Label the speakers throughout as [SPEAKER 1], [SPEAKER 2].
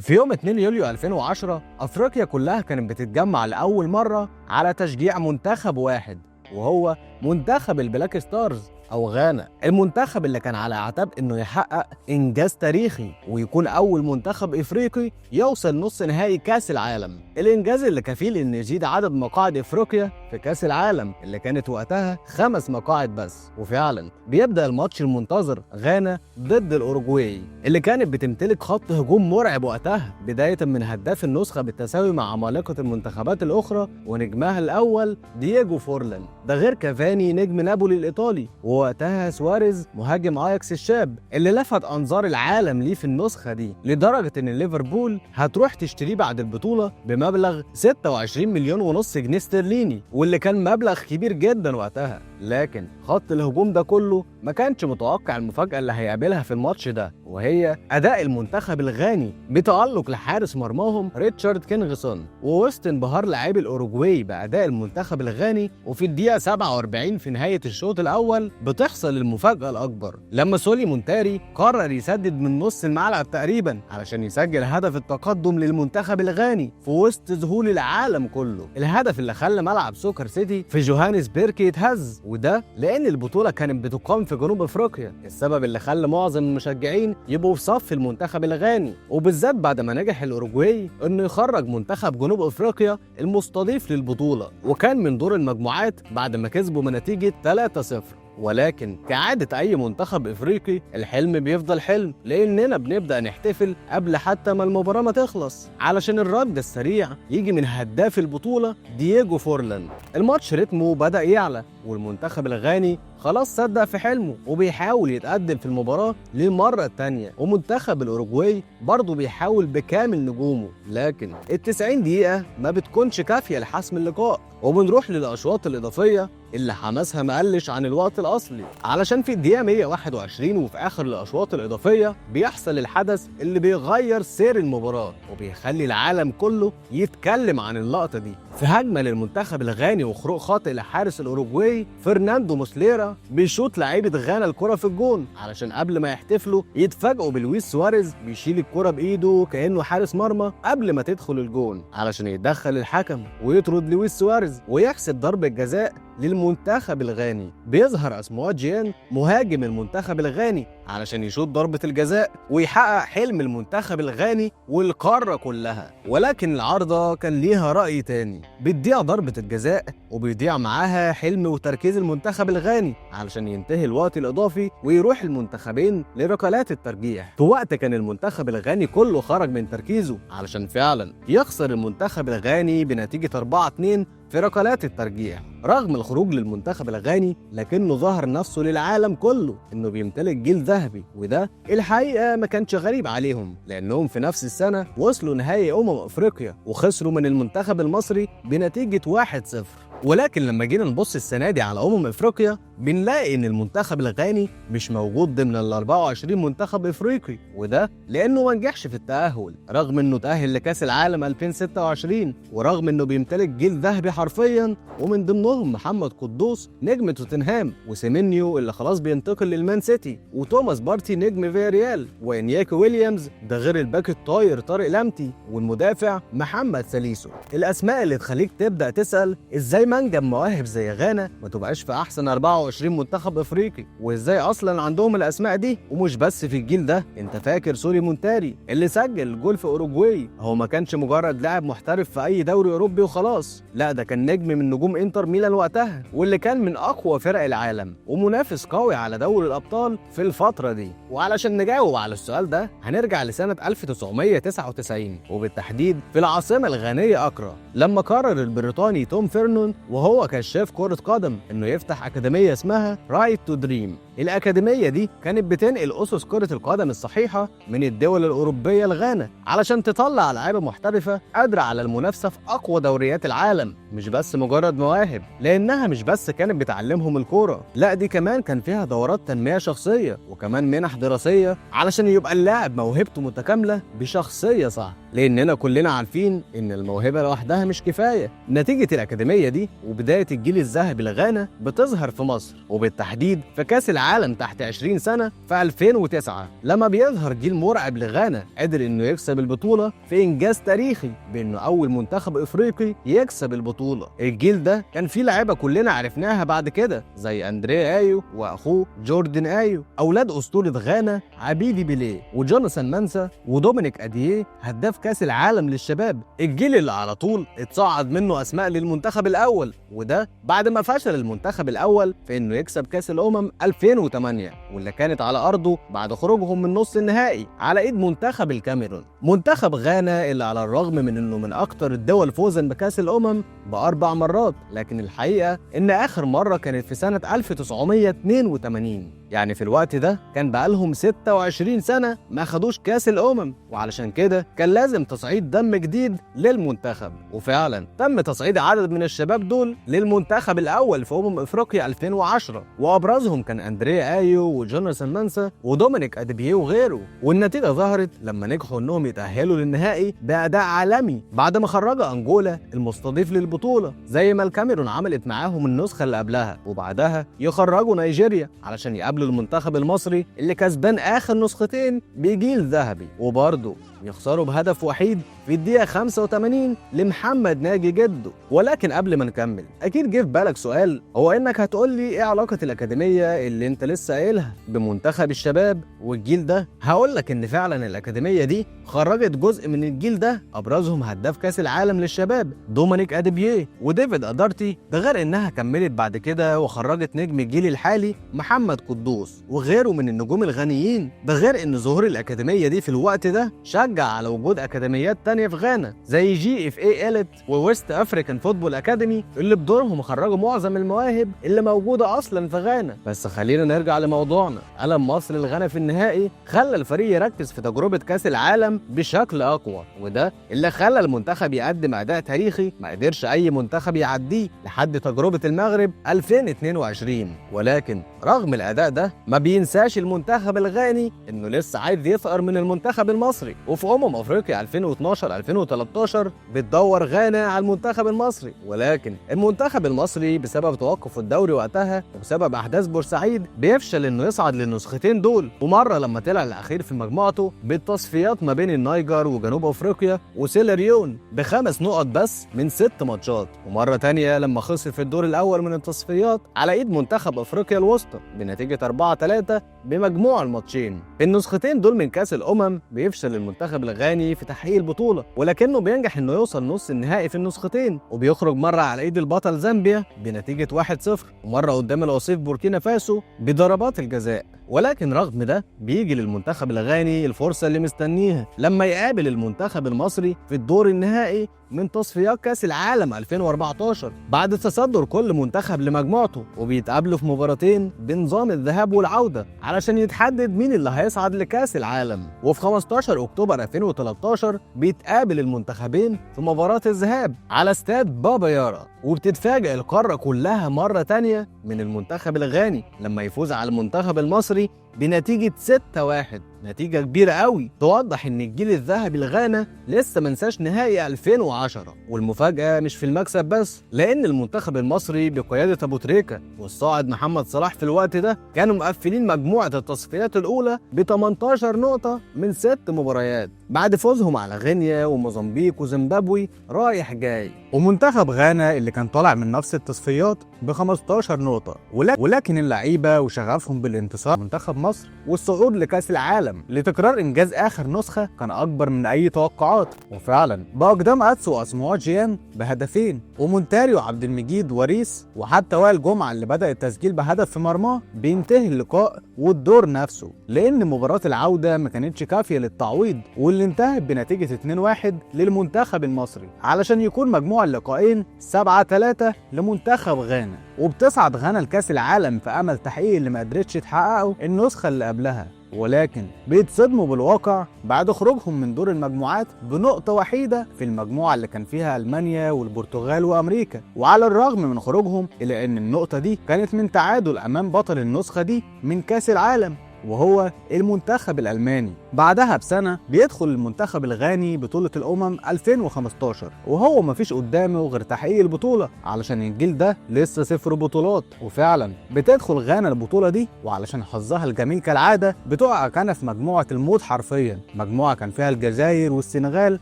[SPEAKER 1] في يوم 2 يوليو 2010 أفريقيا كلها كانت بتتجمع لأول مرة على تشجيع منتخب واحد، وهو منتخب البلاك ستارز أو غانا. المنتخب اللي كان على أعتاب إنه يحقق إنجاز تاريخي ويكون أول منتخب إفريقي يوصل نص نهائي كأس العالم. الإنجاز اللي كفيل إنه يزيد عدد مقاعد إفريقيا في كأس العالم اللي كانت وقتها 5 مقاعد بس. وفعلا بيبدأ الماتش المنتظر، غانا ضد الأوروجواي اللي كانت بتمتلك خط هجوم مرعب وقتها، بداية من هداف النسخة بالتساوي مع عمالقة المنتخبات الأخرى ونجمها الأول دييجو فورلان، ده غير كافاني نجم نابولي الإيطالي، ووقتها سواريز مهاجم اياكس الشاب اللي لفت انظار العالم ليه في النسخة دي، لدرجة ان ليفربول هتروح تشتريه بعد البطولة بمبلغ 26 مليون ونص جنيه استرليني، واللي كان مبلغ كبير جدا وقتها. لكن خط الهجوم ده كله ما كانش متوقع المفاجاة اللي هيقابلها في الماتش ده، وهي اداء المنتخب الغاني بتألق لحارس مرماهم ريتشارد كينغسون. ووسط انبهار لاعبي الاوروجواي باداء المنتخب الغاني، وفي الدقيقة 47 في نهاية الشوط الاول بتحصل المفاجأة الأكبر لما سولي مونتاري قرر يسدد من نص الملعب تقريبا علشان يسجل هدف التقدم للمنتخب الغاني في وسط ذهول العالم كله. الهدف اللي خلى ملعب سوكر سيتي في جوهانسبرج يتهز، وده لأن البطولة كانت بتقام في جنوب أفريقيا، السبب اللي خلى معظم المشجعين يبقوا في صف المنتخب الغاني، وبالذات بعد ما نجح الأوروجواي إنه يخرج منتخب جنوب أفريقيا المستضيف للبطولة، وكان من دور المجموعات بعد ما كسبوا بنتيجة 3-0. ولكن كعادة أي منتخب إفريقي الحلم بيفضل حلم، لأننا بنبدأ نحتفل قبل حتى ما المباراة ما تخلص، علشان الرد السريع يجي من هداف البطولة دييجو فورلان. الماتش رتمه بدأ يعلى، والمنتخب الغاني خلاص صدق في حلمه وبيحاول يتقدم في المباراة للمرة التانية، ومنتخب الأوروجواي برضه بيحاول بكامل نجومه، لكن ال90 دقيقة ما بتكونش كافية لحسم اللقاء، وبنروح للأشواط الإضافية اللي حماسها ما قلش عن الوقت الأصلي، علشان في الدقيقة 121 وفي آخر الأشواط الإضافية بيحصل الحدث اللي بيغير سير المباراة وبيخلي العالم كله يتكلم عن اللقطة دي. في هجمة للمنتخب الغاني وخروج خاطئ لحارس الأوروجواي فرناندو موسليرا، بيشوط لعيبة غانا الكرة في الجون، علشان قبل ما يحتفلوا يتفاجئوا بلويس سواريز بيشيل الكرة بإيده كأنه حارس مرمى قبل ما تدخل الجون، علشان يتدخل الحكم ويطرد لويس سواريز ويحسب ضربة جزاء للمنتخب الغاني. بيظهر أسموات جيان مهاجم المنتخب الغاني علشان يشوط ضربة الجزاء ويحقق حلم المنتخب الغاني والقارة كلها، ولكن العارضة كان ليها رأي تاني. بتضيع ضربة الجزاء وبيضيع معاها حلم وتركيز المنتخب الغاني علشان ينتهي الوقت الإضافي ويروح المنتخبين لركلات الترجيح، في وقت كان المنتخب الغاني كله خرج من تركيزه علشان فعلا يخسر المنتخب الغاني بنتيجة 4-2 في ركلات الترجيح. رغم الخروج للمنتخب الغاني لكنه ظهر نفسه للعالم كله انه بيمتلك جيل ذهبي، وده الحقيقة ما كانش غريب عليهم لانهم في نفس السنة وصلوا نهائي افريقيا وخسروا من المنتخب المصري بنتيجة 1-0. ولكن لما جينا نبص السنة دي على افريقيا بنلاقي ان المنتخب الغاني مش موجود ضمن ال 24 منتخب افريقي، وده لانه ما نجحش في التأهل رغم انه تأهل لكاس العالم 2026، ورغم انه بيمتلك جيل ذهبي حرفيا ومن ضمنهم محمد قدوس نجم توتنهام، وسيمينيو اللي خلاص بينتقل للمان سيتي، وتوماس بارتي نجم فياريال، وانياكي ويليامز، ده غير الباك الطاير طارق لمتي والمدافع محمد ساليسو. الاسماء اللي تخليك تبدأ تسأل ازاي منجم مواهب زي غانا ما تبقاش في احسن 24 منتخب افريقي، وازاي اصلا عندهم الاسماء دي، ومش بس في الجيل ده. انت فاكر سولي مونتاري اللي سجل جول في اوروجواي، هو ما كانش مجرد لاعب محترف في اي دوري اوروبي وخلاص، لا ده كان نجم من نجوم انتر ميلان وقتها، واللي كان من اقوى فرق العالم ومنافس قوي على دوري الابطال في الفترة دي. وعلشان نجاوب على السؤال ده هنرجع لسنه 1999، وبالتحديد في العاصمة الغانيه اكرا، لما قرر البريطاني توم فيرنون وهو كشاف كرة قدم انه يفتح اكاديمية اسمها Right to Dream. الأكاديمية دي كانت بتنقل أسس كرة القدم الصحيحة من الدول الأوروبية لغانا علشان تطلع لعيبة محترفة قادرة على المنافسة في أقوى دوريات العالم، مش بس مجرد مواهب، لأنها مش بس كانت بتعلمهم الكورة، لا دي كمان كان فيها دورات تنمية شخصية وكمان منح دراسية علشان يبقى اللاعب موهبته متكاملة بشخصية صح، لأننا كلنا عارفين إن الموهبة لوحدها مش كفاية. نتيجة الأكاديمية دي وبداية الجيل الذهبي لغانا بتظهر في مصر. مصر، وبالتحديد في كاس العالم تحت 20 سنة في 2009، لما بيظهر جيل مرعب لغانا قدر انه يكسب البطولة في انجاز تاريخي بانه اول منتخب افريقي يكسب البطولة. الجيل ده كان فيه لعيبة كلنا عرفناها بعد كده زي اندريه ايو واخوه جوردن ايو، اولاد اسطورة غانا عبيدي بيليه وجوناثان مانسا ودومينيك ادييه هداف كاس العالم للشباب. الجيل اللي على طول اتصعد منه اسماء للمنتخب الاول، وده بعد ما فشل المنتخب الاول في انه يكسب كاس الامم 2008 واللي كانت على ارضه بعد خروجهم من نص النهائي على ايد منتخب الكاميرون. منتخب غانا اللي على الرغم من انه من اكتر الدول فوزا بكاس الامم ب4 مرات، لكن الحقيقة ان اخر مرة كانت في سنة 1982، يعني في الوقت ده كان بقالهم 26 سنة ما خدوش كاس الأمم، وعلشان كده كان لازم تصعيد دم جديد للمنتخب. وفعلا تم تصعيد عدد من الشباب دول للمنتخب الأول في أفريقيا 2010، وأبرزهم كان أندريه آيو وجوناثان مانسا ودومينيك أديبيه وغيره. والنتيجة ظهرت لما نجحوا إنهم يتأهلوا للنهائي بأداء عالمي بعد ما خرجوا أنجولا المستضيف للبطولة زي ما الكاميرون عملت معاهم النسخة اللي قبلها، وبعدها يخرجوا نيجيريا علشان يقابلوا المنتخب المصري اللي كسبان آخر نسختين بجيل ذهبي، وبرضه يخسروا بهدف وحيد في الدقيقة 85 لمحمد ناجي جده. ولكن قبل ما نكمل أكيد جه في بالك سؤال، هو إنك هتقول لي إيه علاقة الأكاديمية اللي أنت لسه قايلها بمنتخب الشباب والجيل ده؟ هقول لك إن فعلا الأكاديمية دي خرجت جزء من الجيل ده، أبرزهم هداف كأس العالم للشباب دومينيك أديبيه وديفيد أدارتي، ده غير إنها كملت بعد كده وخرجت نجم الجيل الحالي محمد قدوس وغيره من النجوم الغنيين. ده غير إن ظهور الأكاديمية دي في الوقت ده شجع على وجود أكاديميات تانية في غانا زي GFA Elite و West African Football Academy اللي بدورهم خرجوا معظم المواهب اللي موجودة أصلا في غانا. بس خلينا نرجع لموضوعنا. ألم مصر لغانا في النهائي خلى الفريق يركز في تجربة كأس العالم بشكل أقوى، وده اللي خلى المنتخب يقدم أداء تاريخي ما قدرش أي منتخب يعديه لحد تجربة المغرب 2022. ولكن رغم الأداء ده ما بينساش المنتخب الغاني إنه لسه عايز يثأر من المنتخب المصري. وفي أفريقيا 2012 2013 بتدور غانا على المنتخب المصري، ولكن المنتخب المصري بسبب توقف الدوري وقتها وبسبب أحداث بورسعيد بيفشل إنه يصعد للنسختين دول. ومرة لما طلع الأخير في مجموعته بالتصفيات ما بين النيجر وجنوب أفريقيا وسيلاريون ب5 نقط بس من 6 ماتشات، ومرة تانية لما خسر في الدور الأول من التصفيات على إيد منتخب أفريقيا الوسطى بنتيجة 4-3 بمجموع الماتشين. في النسختين دول من كأس الأمم بيفشل المنتخب الغاني في تحقيق البطولة، ولكنه بينجح إنه يوصل نص النهائي في النسختين، وبيخرج مرة على إيد البطل زامبيا بنتيجة 1-0، ومرة قدام الوصيف بوركينا فاسو بضربات الجزاء. ولكن رغم ده بيجي للمنتخب الغاني الفرصة اللي مستنيها لما يقابل المنتخب المصري في الدور النهائي من تصفيات كأس العالم 2014 بعد تصدر كل منتخب لمجموعته، وبيتقابلوا في مباراتين بنظام الذهاب والعودة علشان يتحدد مين اللي هيصعد لكأس العالم. وفي 15 أكتوبر 2013 بيتقابل المنتخبين في مباراة الذهاب على استاد بابا يارا، وبتتفاجئ القارة كلها مرة تانية من المنتخب الغاني لما يفوز على المنتخب المصري بنتيجة 6-1، نتيجة كبيرة قوي توضح ان الجيل الذهبي لغانا لسه منساش نهائي 2010. والمفاجأة مش في المكسب بس، لان المنتخب المصري بقيادة ابو تريكة والصاعد محمد صلاح في الوقت ده كانوا مقفلين مجموعة التصفيات الاولى ب 18 نقطة من 6 مباريات بعد فوزهم على غينيا وموزمبيق وزيمبابوي رايح جاي.
[SPEAKER 2] ومنتخب غانا اللي كان طالع من نفس التصفيات ب 15 نقطة، ولكن اللعيبة وشغفهم بالانتصار منتخب مصر والصعود لكأس العالم لتكرار إنجاز آخر نسخة كان أكبر من أي توقعات. وفعلا بأقدام أتسو وأسموات جيان بهدفين ومونتاريو عبد المجيد وريس وحتى وائل جمعة اللي بدأ التسجيل بهدف في مرماه بينتهي اللقاء والدور نفسه، لأن مباراة العودة ما كانتش كافية للتعويض واللي انتهت بنتيجة 2-1 للمنتخب المصري علشان يكون مجموع اللقاءين 7-3 لمنتخب غانا. وبتصعد غانا لكأس العالم في أمل تحقيق اللي ما قدرتش تحققه النسخة اللي قبلها، ولكن بيتصدموا بالواقع بعد خروجهم من دور المجموعات بنقطة وحيدة في المجموعة اللي كان فيها ألمانيا والبرتغال وأمريكا. وعلى الرغم من خروجهم إلا أن النقطة دي كانت من تعادل أمام بطل النسخة دي من كأس العالم وهو المنتخب الألماني. بعدها بسنة بيدخل المنتخب الغاني بطولة الأمم 2015، وهو مفيش قدامه غير تحقيق البطولة علشان الجيل ده لسه 0 بطولات. وفعلا بتدخل غانا البطولة دي، وعلشان حظها الجميل كالعادة بتقع غانا في مجموعة الموت حرفيا، مجموعة كان فيها الجزائر والسنغال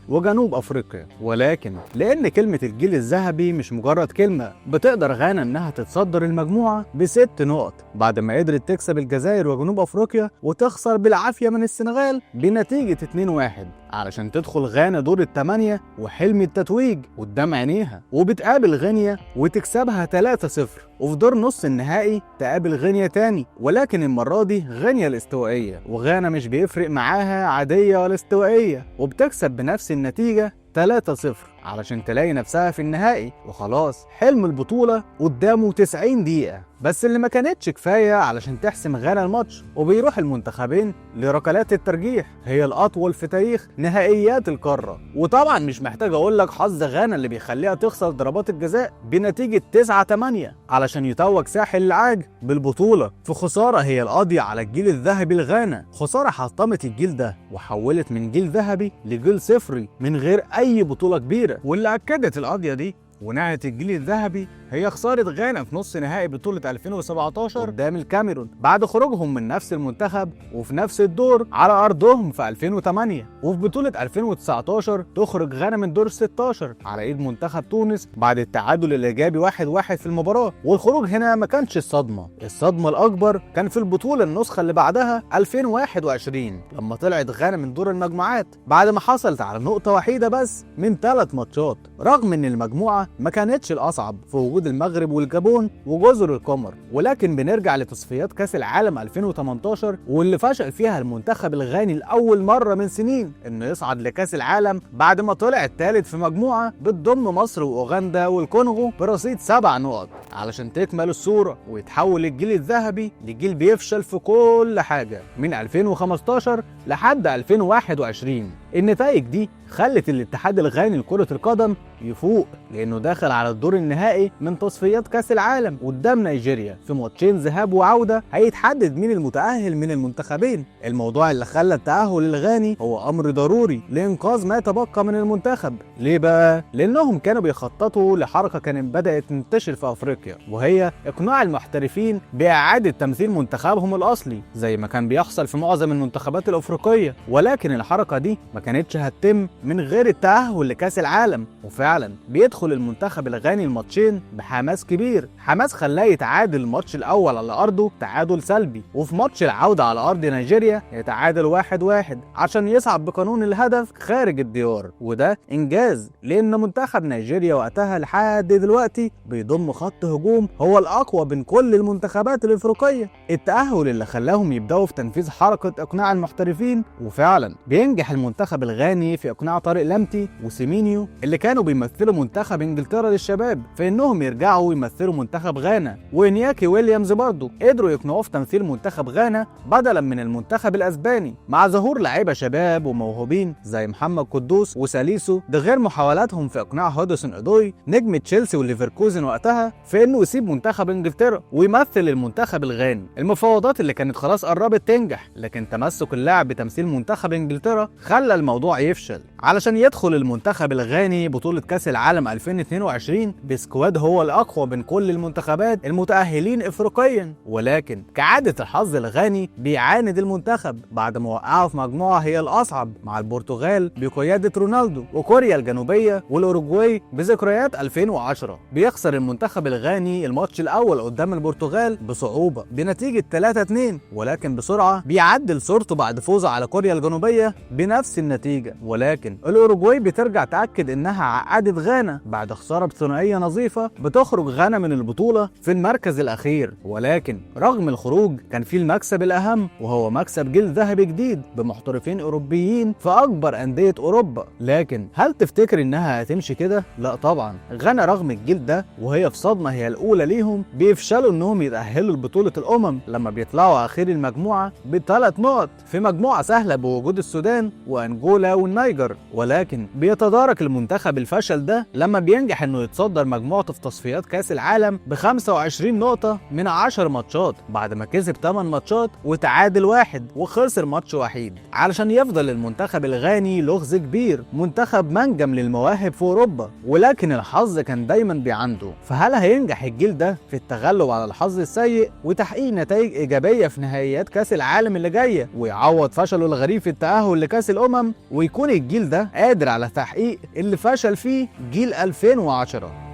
[SPEAKER 2] وجنوب أفريقيا. ولكن لأن كلمة الجيل الذهبي مش مجرد كلمة، بتقدر غانا إنها تتصدر المجموعة ب6 نقط بعد ما قدرت تكسب الجزائر وجنوب أفريقيا وتخسر بالعافية من السنغال بنتيجة 2-1 علشان تدخل غانا دور ال8 وحلم التتويج قدام عينيها. وبتقابل غينيا وتكسبها 3-0، وفي دور نص النهائي تقابل غينيا تاني، ولكن المرة دي غينيا الاستوائية، وغانا مش بيفرق معاها عادية ولا استوائية، وبتكسب بنفس النتيجة 3-0 علشان تلاقي نفسها في النهائي. وخلاص حلم البطولة قدامه 90 دقيقة بس، اللي ما كانتش كفاية علشان تحسم غانا الماتش. وبيروح المنتخبين لركلات الترجيح، هي الأطول في تاريخ نهائيات القارة. وطبعا مش محتاج أقول لك حظ غانا اللي بيخليها تخسر ضربات الجزاء بنتيجة 9-8 علشان يتوج ساحل العاج بالبطولة، في خسارة هي القاضية على الجيل الذهبي لغانا، خسارة حطمت الجيل ده وحولت من جيل ذهبي لجيل صفري من غير أي بطولة كبيرة.
[SPEAKER 1] واللي أكدت القضية دي ونهت الجيل الذهبي هي خسارة غانا في نص نهائي بطولة 2017
[SPEAKER 2] قدام الكاميرون بعد خروجهم من نفس المنتخب وفي نفس الدور على أرضهم في 2008. وفي بطولة 2019 تخرج غانا من دور 16 على إيد منتخب تونس بعد التعادل الإيجابي 1-1 في المباراة. والخروج هنا ما كانش الصدمة، الصدمة الأكبر كان في البطولة النسخة اللي بعدها 2021 لما طلعت غانا من دور المجموعات بعد ما حصلت على نقطة وحيدة بس من 3 ماتشات، رغم إن المجموعة ما كانتش الأصعب في وجود المغرب والجابون وجزر القمر. ولكن بنرجع لتصفيات كاس العالم 2018 واللي فشل فيها المنتخب الغاني لأول مرة من سنين إنه يصعد لكاس العالم بعد ما طلع الثالث في مجموعة بتضم مصر وأوغندا والكونغو برصيد 7 نقط علشان تكمل الصورة ويتحول الجيل الذهبي لجيل بيفشل في كل حاجة من 2015 لحد 2021. النتائج دي خلت الاتحاد الغاني لكرة القدم يفوق، لأنه داخل على الدور النهائي من تصفيات كأس العالم قدام نيجيريا في ماتشين ذهاب وعودة هيتحدد مين المتأهل من المنتخبين. الموضوع اللي خلى التأهل الغاني هو أمر ضروري لإنقاذ ما تبقى من المنتخب. ليه بقى؟ لأنهم كانوا بيخططوا لحركة كانت بدأت تنتشر في أفريقيا، وهي إقناع المحترفين بإعادة تمثيل منتخبهم الأصلي زي ما كان بيحصل في معظم المنتخبات الأفريقية. ولكن الحركة دي ما كانتش هتتم من غير التأهل لكأس العالم. وفعلا بيدخل المنتخب الغاني الماتشين بحماس كبير، حماس خلاه يتعادل الماتش الأول على أرضه تعادل سلبي، وفي ماتش العودة على أرض نيجيريا يتعادل 1-1 عشان يصعد بقانون الهدف خارج الديار. وده إنجاز لأن منتخب نيجيريا وقتها لحد دلوقتي بيضم خط هجوم هو الأقوى بين كل المنتخبات الإفريقية. التأهل اللي خلاهم يبدأوا في تنفيذ حركة إقناع المحترفين، وفعلا بينجح المنتخب الغاني في إقناع طارق لمتي وسيمينيو اللي كانوا بيمثلوا منتخب إنجلترا للشباب في إنهم يرجعوا يمثلوا منتخب غانا، وإنياكي ويليامز برضه قدروا يقنعوه في تمثيل منتخب غانا بدلا من المنتخب الأسباني، مع ظهور لعيبة شباب وموهوبين زي محمد قدوس وساليسو، ده غير محاولاتهم في إقناع هودسون أودوي نجم تشيلسي وليفركوزن وقتها في إنه يسيب منتخب إنجلترا ويمثل المنتخب الغاني. المفاوضات اللي كانت خلاص قربت تنجح، لكن تمسك اللاعب بتمثيل منتخب إنجلترا خلى الموضوع يفشل علشان يدخل المنتخب الغاني بطولة كأس العالم 2022 ب squad هو الأقوى بين كل المنتخبات المتأهلين إفريقيا. ولكن كعادة الحظ الغاني بيعاند المنتخب بعد ما وقعه في مجموعة هي الأصعب مع البرتغال بقيادة رونالدو وكوريا الجنوبية والأوروغواي بذكريات 2010. بيخسر المنتخب الغاني الماتش الأول قدام البرتغال بصعوبة بنتيجة 3-2، ولكن بسرعة بيعدل صورته بعد فوزه على كوريا الجنوبية بنفس النتيجة. ولكن الأوروغواي بترجع تأكد إنها عقدت غانا بعد خسارة بثنائية نظيفة بتخرج غانا من البطولة في المركز الأخير. ولكن رغم الخروج كان في المكسب الأهم، وهو مكسب جيل ذهبي جديد بمحترفين أوروبيين في أكبر أندية أوروبا. لكن هل تفتكر إنها هتمشي كده؟ لا طبعا. غانا رغم الجيل ده وهي في صدمة هي الأولى ليهم بيفشلوا إنهم يتأهلوا لبطولة الأمم لما بيطلعوا أخير المجموعة ب3 نقط في مجموعة سهلة بوجود السودان وأنجولا والنيجر. ولكن بيتدارك المنتخب الفشل الفشل ده لما بينجح انه يتصدر مجموعته في تصفيات كاس العالم ب 25 نقطة من 10 ماتشات، بعد ما كسب 8 ماتشات وتعادل واحد وخسر ماتش وحيد، علشان يفضل المنتخب الغاني لغز كبير، منتخب منجم للمواهب في اوروبا، ولكن الحظ كان دايما بيعنده. فهل هينجح الجيل ده في التغلب على الحظ السيء وتحقيق نتائج ايجابية في نهائيات كاس العالم اللي جاية، ويعوض فشله الغريب في التأهل لكاس الامم، ويكون الجيل ده قادر على تحقيق اللي فشل فيه جيل 2010؟